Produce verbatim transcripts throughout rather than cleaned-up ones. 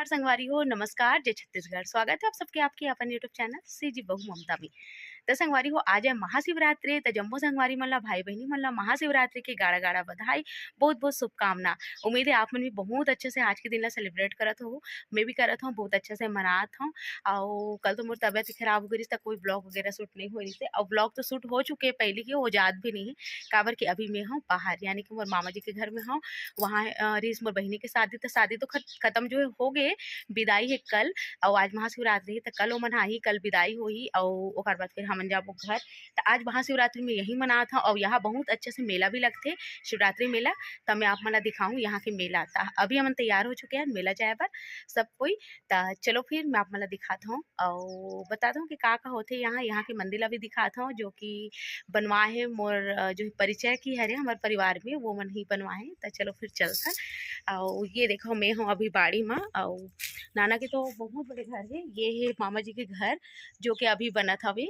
संगवारी हो, नमस्कार, जय छत्तीसगढ़। स्वागत है आप सबके आपके अपन YouTube चैनल सीजी बहू ममता में। त संगवारी हो, आज है महाशिवरात्रि, त जम्मो संगवारी मन ला, भाई बहिनी मन ला महाशिवरात्रि के गाड़ा गाड़ा बधाई, बहुत बहुत शुभकामना। उम्मीद है आप मन भी बहुत अच्छे से आज के दिन ला सेलिब्रेट करत हो, मैं भी करत हूँ, बहुत अच्छे से मनात हूँ। और कल तो मोर तबियत ही खराब हो गई, त कोई ब्लॉग वगैरह शूट नहीं हो रही से। और ब्लॉग तो शूट हो चुके हैं पहले ही, वो याद भी नहीं है, काबर कि अभी मैं हूँ बाहर, यानी कि मोर मामा जी के घर में हूँ। वहाँ अ, रहीस मोर बहिनी के शादी, त शादी तो खत-, खत्म जो है हो गए, विदाई है कल, और आज महाशिवरात्रि है, त कल ओमन आही, कल विदाई होही, और ओकर बाद फिर हमन जाबो घर। त आज महाशिवरात्रि में यही मनात हूँ, और यहाँ बहुत अच्छे से मेला भी लगथे शिवरात्रि मेला। त मैं आप मन ला दिखाऊँ यहाँ के मेला। त अभी हमन तैयार हो चुके हैं मेला जाए बर सब कोई। त चलो फिर मैं आप मन ला दिखात हूँ और बतात हूँ कि का का होथे यहाँ। यहाँ के मंदिर ला भी दिखात हूँ, जो कि बनवाए हे मोर अ, जो परिचय की हरे हमर परिवार में, वो मन ही बनवाए हे। त चलो फिर चलथन। और ये देखो, मैं हूँ अभी बाड़ी में, और नाना के तो बहुत बड़े घर है। ये है मामा जी के घर, जो कि अभी बनत हवे।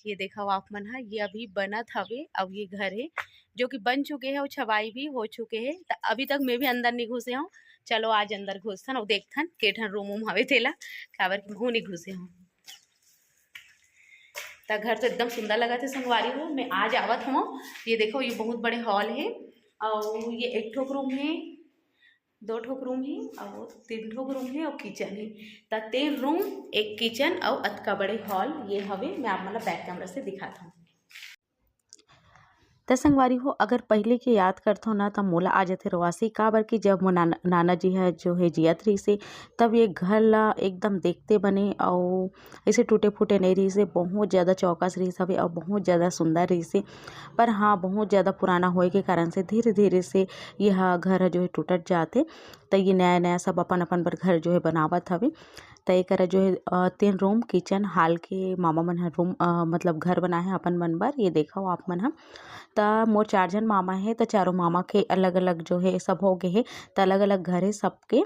ये देखो आप मन हा, ये अभी बनत हवे। अब ये घर है जो कि बन चुके हैं और छवाई भी हो चुके हैं। त अभी तक मैं भी अंदर नहीं घुसे हूँ। चलो आज अंदर घुसथन और देखथन के ठन रूम वूम हवे तेला, काबर कि मैं नहीं घुसे हूँ। त घर तो एकदम सुंदर लगत है संगवारी हो। मैं आज आवत हूँ, ये देखो, ये बहुत बड़े हॉल है, और ये एक ठोक रूम है, दो ठोक रूम है, और तीन ठोक रूम है, और किचन है। त तीन रूम, एक किचन, और अतका बड़े हॉल ये हवे। मैं आप मन ला बैक कैमरा से दिखात हूँ। त संगवारी हो, अगर पहले के याद करथो ना, त मोला आ जाथे रोवासी, काबर कि जब मोर नाना, नाना जी ह जो है जियत रहिसे, तब ये घर ला एकदम देखते बने, अउ ऐसे टूटे फूटे नहीं रहिसे, बहुत ज़्यादा चौकस रहिस हवे, अउ बहुत ज़्यादा सुंदर रहिसे। पर हाँ, बहुत ज़्यादा पुराना होए के कारण से धीरे धीरे से ये ह घर ह जो है टूटत जाथे। त ये नया नया सब अपन अपन बर घर जो है बनावत हवे। त एकरा जो है अ, तीन रूम, किचन, हॉल के मामा मन ह रूम, अ, मतलब घर बनाए हे अपन मन बर। ये देखो आप मन ह, त मोर चार झन मामा हे, त चारों मामा के अलग अलग जो है सब हो गए हे, त अलग अलग घर है सबके।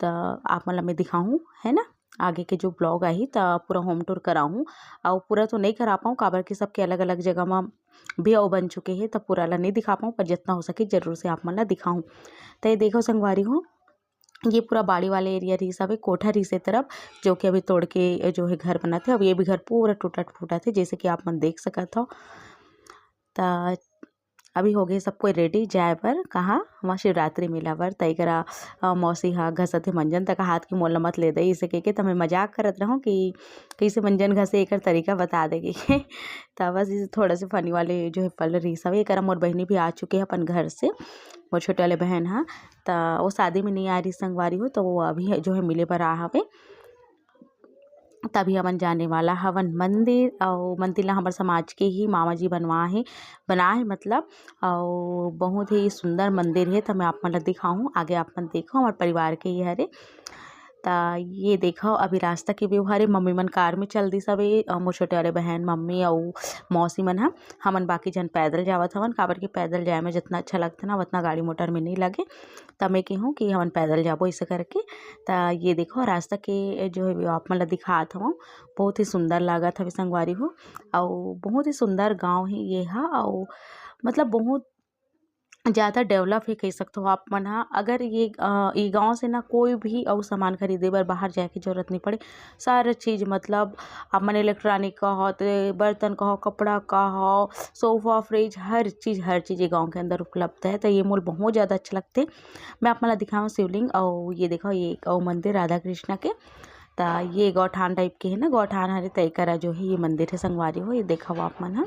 त आप मन ला मैं दिखाहूँ, है ना, आगे के जो ब्लॉग आही त पूरा होम टूर कराहूँ। और पूरा तो नहीं करा पाऊँ, काबर कि सबके अलग अलग जगह में भी अउ बन चुके हे, त पूरा ला नहीं दिखा पाऊँ, पर जितना हो सके जरूर से आप मन ला दिखाहूँ। त ये देखो संगवारी हो, ये पूरा बाड़ी वाले एरिया रहिस हवे, कोठा रहिस ए तरफ, जो कि अभी तोड़ के जो है घर बनत हे। अब ये भी घर पूरा टूटत फूटत हे, जैसे कि आप मन देख सकत हो। त अभी हो गए सब कोई रेडी जाए बर। कहाँ? वहाँ शिवरात्रि मेला बर। त एकरा अ, मौसी हा घसत हे मंजन, त कहात कि मोला मत ले दे, इसे कह के। त मैं मजाक करत रहूँ कि कैसे मंजन घसे, एकर तरीका बता दे के। त बस इसे थोड़ा से फनी वाले जो है पल रहिस हवे। एकरा मोर बहिनी भी आ चुके हे अपन घर से, मोर छोटे वाले बहन हा। त वो शादी में नहीं आ रही संगवारी हो, तो वो अभी जो है मिले बर आ हवे। तभी हमन जाने वाला हवन मंदिर, अउ मंदिर ला हमर समाज के ही मामा जी बनवा हे, बना हे मतलब, अउ बहुत ही सुंदर मंदिर हे। त मैं आप मन ला दिखाहूँ, आगे आप मन देखो, हमर परिवार के ही हरे। त ये देखो, अभी रास्ता के व्यू हरे, मम्मी मन कार में चल दिस हवे, अउ मोर छोटे वाले बहन, मम्मी अउ मौसी मन ह, हमन बाकी झन पैदल जावत हवन, काबर कि पैदल जाए में जितना अच्छा लगथे ना, उतना गाड़ी मोटर में नहीं लगे। त मैं कहूँ कि हमन पैदल जाबो, इसे करके। त ये देखो, रास्ता के जो है आप मन ला दिखात हवं, बहुत ही सुंदर लागत हवे संगवारी हो। अउ बहुत ही सुंदर गांव हे ये हा, अउ मतलब बहुत ज़्यादा डेवलप हे कह सकथो आप मन हा। अगर ये अ, ये गांव से ना कोई भी अउ सामान खरीदे बर बाहर जाए के जरूरत नहीं पड़े, सारा चीज़ मतलब आप मन इलेक्ट्रॉनिक कहो, ते बर्तन कहो, कपड़ा कहो, सोफा, फ्रिज, हर चीज़, हर चीज़ ये गांव के अंदर उपलब्ध है। त ये मोल बहुत ज़्यादा अच्छा लगथे। मैं आप मन ला दिखाऊँ शिवलिंग, अउ ये देखो, ये एक अउ मंदिर राधा कृष्णा के। त ये गौठान टाइप के है ना, गौठान हरे, त एकरा जो है ये मंदिर है संगवारी हो, ये देखो आप मन ह।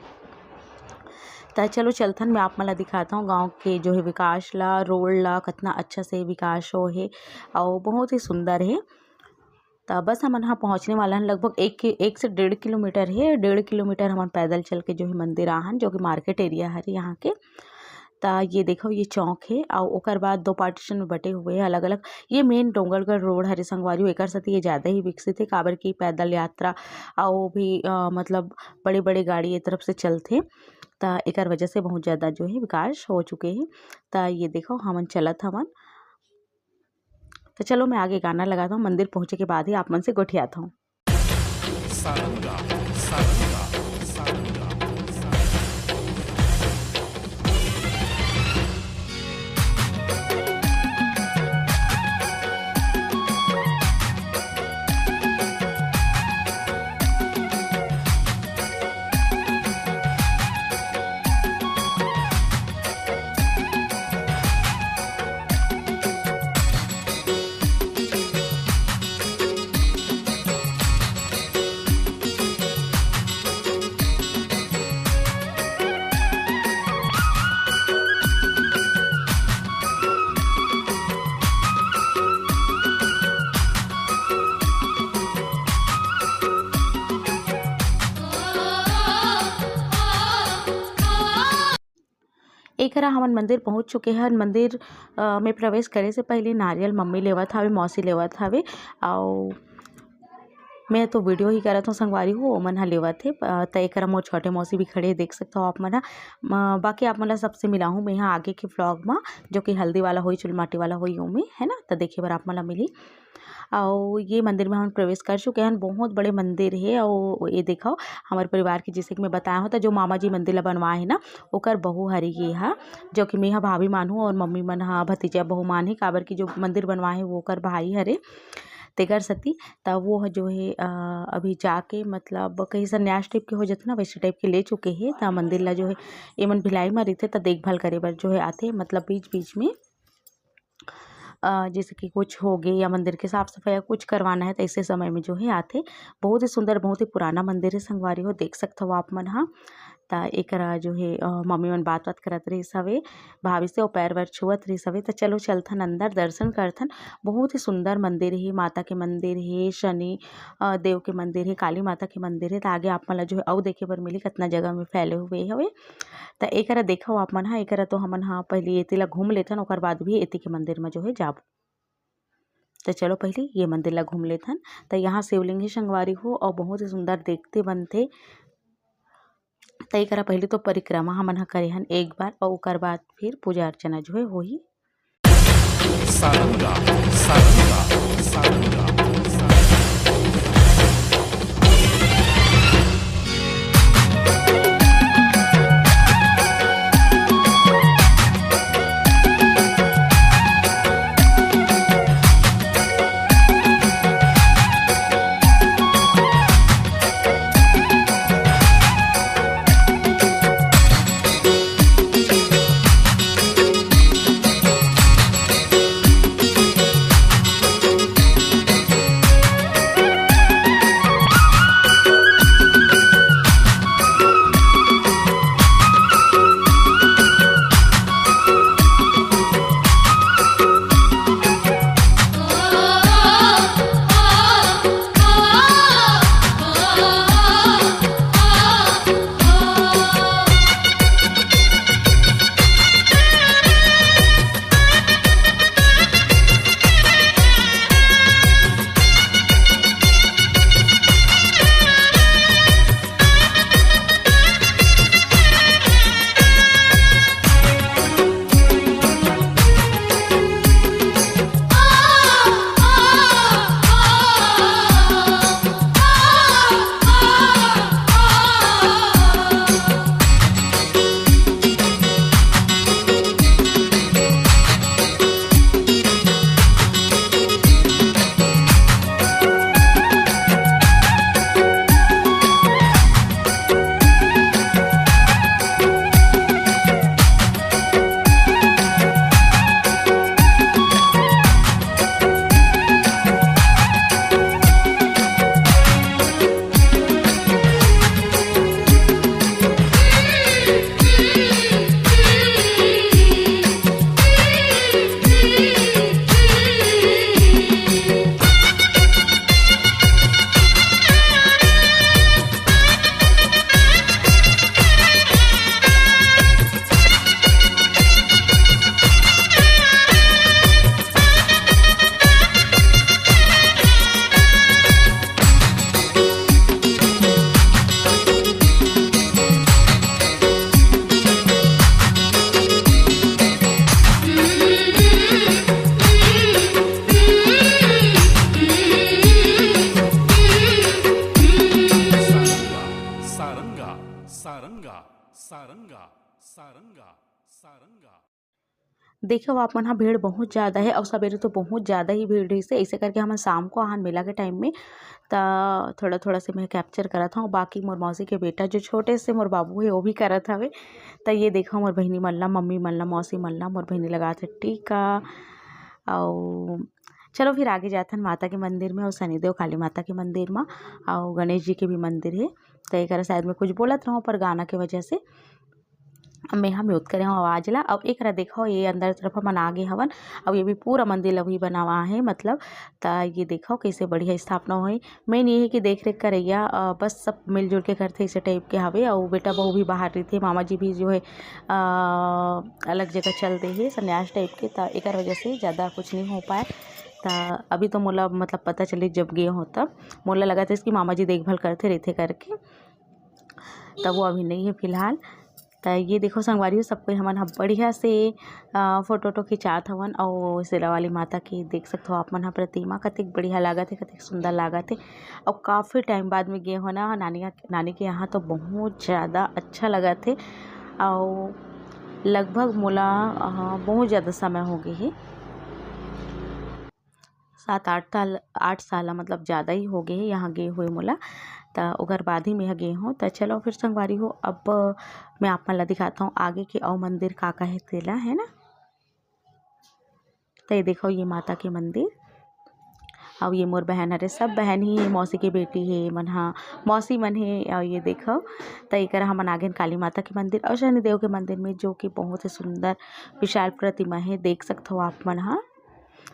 त चलो चलथन, मैं आप मन ला दिखाता हूँ गांव के जो है विकास ला, रोड ला, कितना अच्छा से विकास हो है, अउ बहुत ही सुंदर है। त बस हमन ह पहुँचने वाला हन, लगभग एक कि-, एक से डेढ़ किलोमीटर हे, डेढ़ किलोमीटर हमन पैदल चल के जो है मंदिर आहन, जो कि मार्केट एरिया हरे यहाँ के। त ये देखो, ये चौक हे, अउ ओकर बाद दो पार्टीशन में बटे हुए हे अलग-अलग। ये मेन डोंगरगढ़ रोड हरे संगवारी हो, एकर सेती ये ज़्यादा ही विकसित हे, काबर कि पैदल यात्रा अउ भी अ, मतलब बड़े-बड़े गाड़ी ये तरफ से चलथे, त एकर वजह से बहुत ज़्यादा जो है विकास हो चुके हे। त ये देखो, हमन चलत हवन। त चलो, मैं आगे गाना लगाता हूँ, मंदिर पहुँचे के बाद ही आप मन से गोठियाता हूँ। सारंगा, सारंगा, सारंगा। एकरा हमन मंदिर पहुँच चुके हन। मंदिर, अ, में प्रवेश करे से पहले नारियल मम्मी लेवत हवे, मौसी लेवत हवे, अउ मैं तो वीडियो ही करत हूँ संगवारी हो, ओमन ह लेवत हे। अ, त एकरा मोर छोटे मौसी भी खड़े हे, देख सकत हो आप मन ह। म-, बाकी आप मन ला सबसे मिलाहूँ मैं ह आगे के व्लॉग म, जो कि हल्दी वाला होई, चुलमाटी वाला होई, ओमे, है ना, त देखे बर आप मन ला मिली। अउ ये मंदिर में हमन प्रवेश कर चुके हन। बहुत बड़े मंदिर हे। अउ ये देखो, हमर परिवार के, जैसे कि मैं बताया हूँ, त जो मामा जी मंदिर ला बनवाए हे ना, ओकर बहू हरे ये हा, जो कि मैं ह भाभी मानहूँ और मम्मी मन ह भतीजा बहू मानही, काबर कि जो मंदिर बनवाए हे वो ओकर भाई हरे, तेकर सेती। त वो ह जो हे, अ, अभी जाके, मतलब कहीं संन्यास टाइप के हो जाथे ना, वैसे टाइप के ले चुके हे। त मंदिर ला जो हे, एमन भिलाई म रहिथे, त देखभाल करे बर जो हे आथे, मतलब बीच बीच में, अ, जैसे कि कुछ हो गे या मंदिर के साफ सफाई या कुछ करवाना है, त ऐसे समय में जो है आथे। बहुत ही सुंदर, बहुत ही पुराना मंदिर है संगवारी हो, देख सकत हो आप मन ह। त एकरा जो है, अ, मम्मी मन बात बात करत रहिस हवे भाभी से, अउ पैर वैर छुअत रहिस हवे। त चलो चलथन अंदर, दर्शन करथन। बहुत ही सुंदर मंदिर है, माता के मंदिर है, शनि, अ, देव के मंदिर है, काली माता के मंदिर है। त आगे आप मन ला जो है अउ देखे बर मिली, कितना जगह में फैले हुए हवे। त एकरा देखो आप मन ह, एकरा तो हमन ह पहले एती ला घूम लेथन, ओकर बाद भी एती के मंदिर म जो है जाबो। त चलो पहले ये मंदिर ला घूम लेथन। त यहाँ शिवलिंग ही संगवारी हो, अउ बहुत ही सुंदर देखते बनथे। त एकरा पहले तो परिक्रमा हमन ह करे हन एक बार, अउ ओकर बाद फिर पूजा अर्चना जो है होही। सारंगा, सारंगा, सारंगा, सारंगा। सारंगा, सारंगा, सारंगा, सारंगा, सारंगा। देखो आप मन ह, भीड़ बहुत ज़्यादा है और सवेरे तो बहुत ज़्यादा ही भीड़ रहिस हे, ऐसे करके हमन शाम को आहन मेला के टाइम में, त थोड़ा-थोड़ा से मैं कैप्चर करत हूँ। बाकी मोर मौसी के बेटा जो छोटे से मोर बाबू है, वो भी करत हवे। त ये देखो मोर बहिनी मन ला, मम्मी मन ला, मौसी मन ला, मोर बहिनी लगात हे टीका। अउ चलो फिर आगे जाथन माता के मंदिर में और शनिदेव काली माता के मंदिर में और गणेश जी के भी मंदिर है। त एकरा शायद मैं कुछ बोलत रहूँ पर गाना के वजह से मैं हा mute करे हव आवाज ला। अउ एकरा देखव, ये अंदर तरफ हमन आगे हवन, अउ ये भी पूरा मंदिर अभी बनावा हे, मतलब, त ये देखव, कैसे बढ़िया स्थापना होही। Main ये हे कि देख रेख करइया, अ, बस सब मिलजुल के करथे, इसे type के हवे। अउ बेटा बहू भी बाहर रहिथे, मामा जी भी जो है, अ, अलग जगह चल दे हे संन्यास type के, त एकर वजह से ज़्यादा कुछ नहीं हो पाए। त अभी तो मोला, मतलब, पता चली जब गे हो तब, मोला लगत रहिस कि मामा जी देखभाल करथे रहिथे करके, त वो अभी नहीं है फिलहाल। त ये देखो संगवारी हो, सब कोई हमन ह बढ़िया से, अ, photo वोटो खिंचात हवन। अउ शेरावाली माता के देख सकत हो आप मन ह, प्रतिमा कतेक बढ़िया लागत हे, कतेक सुंदर लागत हे। अउ काफ़ी time बाद में गे हो ना नानी, नानी के यहाँ, तो बहुत ज़्यादा अच्छा लगत हे। अउ लगभग मोला, अ, बहुत ज़्यादा समय हो गे हे, सात आठ साल, आठ साल, मतलब, ज़्यादा ही हो गे हे यहाँ गे हुए मोला। त ओकर बाद ही मैं ह गे हों। त चलो फिर संगवारी हो, अब मैं आप मन ला दिखाता हूँ आगे के अउ मंदिर का का हे तेला, है ना। त ये देखो, ये माता के मंदिर, अउ ये मोर बहन हरे, सब बहन ही हे, मौसी के बेटी हे, मन हा, मौसी मन हे। अउ ये देखो, त एकर हमन आगे काली माता के मंदिर अउ शनिदेव के मंदिर में, जो कि बहुत ही सुंदर विशाल प्रतिमा हे, देख सकत हो आप मन हा।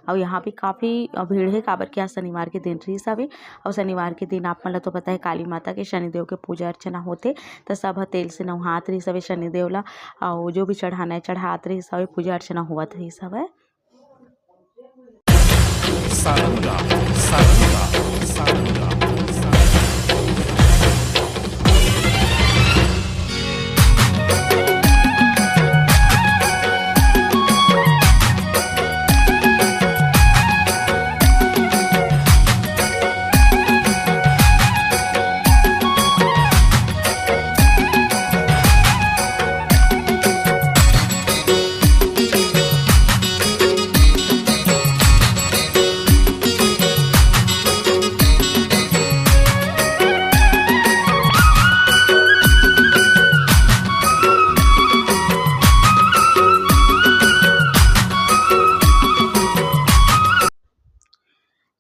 अउ यहाँ पे काफ़ी, अ, भीड़ हे, काबर कि आज शनिवार के दिन रिहिस हवे। अउ शनिवार के दिन आप मन ल तो पता हे, काली माता के, शनिदेव के पूजा अर्चना होथे, त सब ह तेल से नहात रिहिस हवे शनिदेव ला, अउ जो भी चढ़ाना हे चढ़ात रिहिस हवे, पूजा अर्चना होवत रिहिस हवे। सारंगा, सारंगा, सारंगा, सारंगा।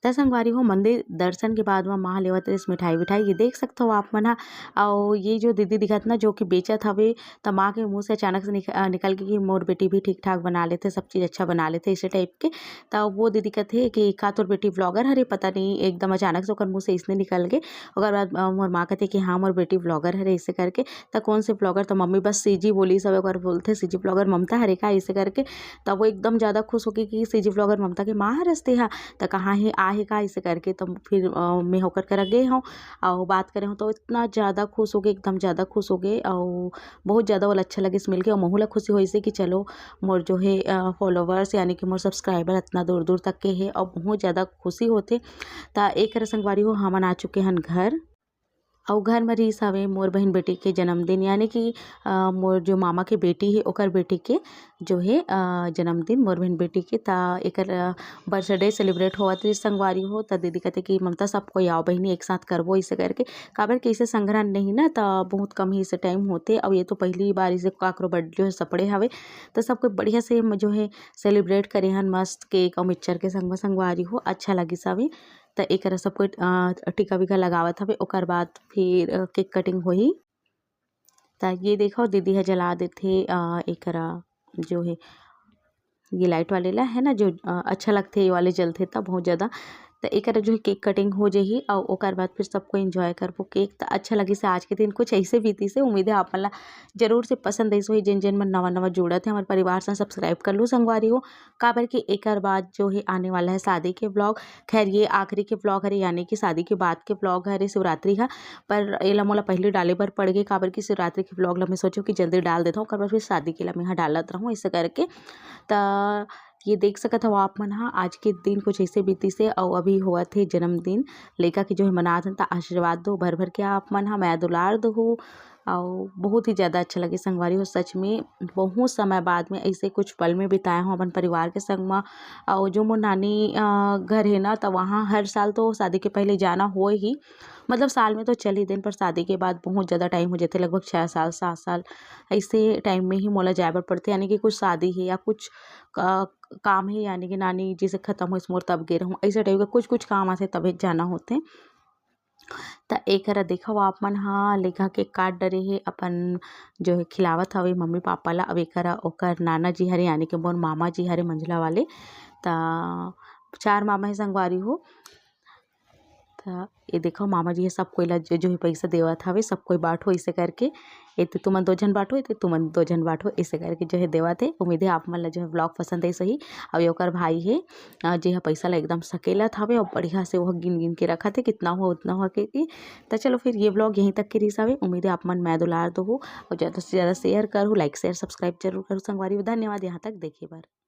त संगवारी हो, मंदिर दर्शन के बाद म माँ लेवत रहिस मिठाई विठाई, ये देख सकत हो आप मन ह। अउ ये जो दीदी दिखत ना, जो कि बेचत हवे, त माँ के मुँह से अचानक से निक-, अ, निकल गे कि मोर बेटी भी ठीक ठाक बना लेथे, सब चीज़ अच्छा बना लेथे, इसे type के। त वो दीदी कथे कि का तोर बेटी vlogger हरे, पता नहीं, एकदम अचानक से ओकर मुँह से इसने निकल गे। ओकर बाद, अ, मोर माँ कथे कि हाँ, मोर बेटी vlogger हरे, इसे करके। त कौन से vlogger? त मम्मी बस सीजी बोलिस हवे, ओकर बोलथे सीजी vlogger ममता हरे का, इसे करके। त वो एकदम ज़्यादा खुश होके कि सीजी vlogger ममता के माँ हरस तेहा, त कहाँ हे, आ हे का, इसे करके। त फिर, अ, मैं ओकर करा गे हूँ अउ बात करे हूँ, तो इतना ज़्यादा खुश होगे, एकदम ज़्यादा खुश होगे अउ बहुत ज़्यादा ओला अच्छा लगिस मिलके। अउ महू ला खुशी होइस हे कि चलो, मोर जो है, अ, followers यानी कि मोर subscriber इतना दूर दूर तक के हे अउ बहुत ज़्यादा खुशी होथे। त एक संगवारी हो, हमन आ चुके हन घर। अउ घर म रिहिस हवे मोर बहिन बेटी के जन्मदिन, यानी कि, अ, मोर जो मामा के बेटी हे, ओकर बेटी के जो हे, अ, जन्मदिन, मोर बहिन बेटी के। त एकर, अ, birthday celebrate होवत रिहिस संगवारी हो। त दीदी कथे कि ममता, सब कोई आओ बहिनी, एक साथ करबो, इसे करके। काबर कि इसे संघरा नहीं ना, त बहुत कम ही इसे time होथे। अउ ये तो पहली बार इसे काकरो birthday जो है सपड़े हवे, त सब कोई बढ़िया से म-, जो है celebrate करे हन, मस्त cake अउ mixture के संग म संगवारी हो, अच्छा लगिस हवे। त एकरा सब कोई, अ, टीका वीका लगावत हवे, ओकर बाद फिर, अ, cake cutting होही। त ये देखो, दीदी ह जला देथे, अ, एकरा जो है, ये light वाले ला है ना, जो, अ, अच्छा लगथे, ये वाले जलथे त बहुत ज़्यादा। त एकरा जो है cake cutting हो जाही, अउ ओकर बाद फिर सबको enjoy करबो cake। त अच्छा लगिस हे आज के दिन, कुछ ऐसे बीतिस हे। उम्मीद है आप मन ला जरूर से पसंद आइस होही। जिन जिन मन नवा नवा जुड़त हे हमर परिवार से, subscribe कर लू संगवारी हो, काबर कि एकर बाद जो है आने वाला है शादी के vlog। खैर, ये आखिरी के vlog हरे, यानी कि शादी के बाद के vlog हरे शिवरात्रि ह, पर एला मोला पहले डाले बर पड़ गे, काबर कि शिवरात्रि के vlog ला मैं सोचेंव कि जल्दी डाल देथंव, ओकर बाद फिर शादी के ला मैं ह डालत रहूँ, ऐसे करके। त ये देख सकत हव आप मन ह, आज के दिन कुछ ऐसे बीतिस हे, अउ अभी होवत हे जन्मदिन। लइका के जो है मनात हन, त आशीर्वाद दो भर भर के आप मन ह, मया दुलार दो। अउ बहुत ही ज़्यादा अच्छा लगे संगवारी हो, सच में बहुत समय बाद में ऐसे कुछ पल में बिताए हों अपन परिवार के संग म। अउ जो मोर नानी, अ, घर हे ना, त वहाँ हर साल तो शादी के पहले जाना होए ही, मतलब साल में तो चल ही देन, पर शादी के बाद बहुत ज़्यादा time हो जाथे, लगभग छः साल, सात साल, ऐसे time में ही मोला जाए बर पड़थे। यानी कि कुछ शादी हे या कुछ का-, काम हे, यानी कि नानी जी से खत्म होइस मोर, तब गे रहूँ, ऐसे type के कुछ कुछ काम आथे, तभे जाना होथे। त एकरा देखव, आप मन ह लेखा के काट डरे हे, अपन जो है खिलावत हवे मम्मी पापा ला। अब एकरा ओकर नाना जी हरे, यानी कि मोर मामा जी हरे मंझला वाले। त चार मामा हे संगवारी हो। त ये देखो, मामा जी हे सब कोई ला जो, जो है पैसा देवत हवे, सब कोई बांटो ऐसे करके। ये तो तुमन दो झन बांटो, ये तो तुमन दो झन बांटो, ऐसे करके जो है देवत हे। उम्मीद है आप मन ला जो है vlog पसंद आई सही। अब ये ओकर भाई हे, अ, जे ह पैसा ला एकदम सकेलत हवे और बढ़िया से वह गिन गिन के रखत हे, कितना हुआ उतना हुआ के, के। त चलो फिर ये vlog यहीं तक के रहिस हवे। उम्मीद है आप मन मैं दुलार दो हो और ज़्यादा से ज़्यादा share करो, like share subscribe जरूर करो संगवारी हो। धन्यवाद यहाँ तक देखे बर।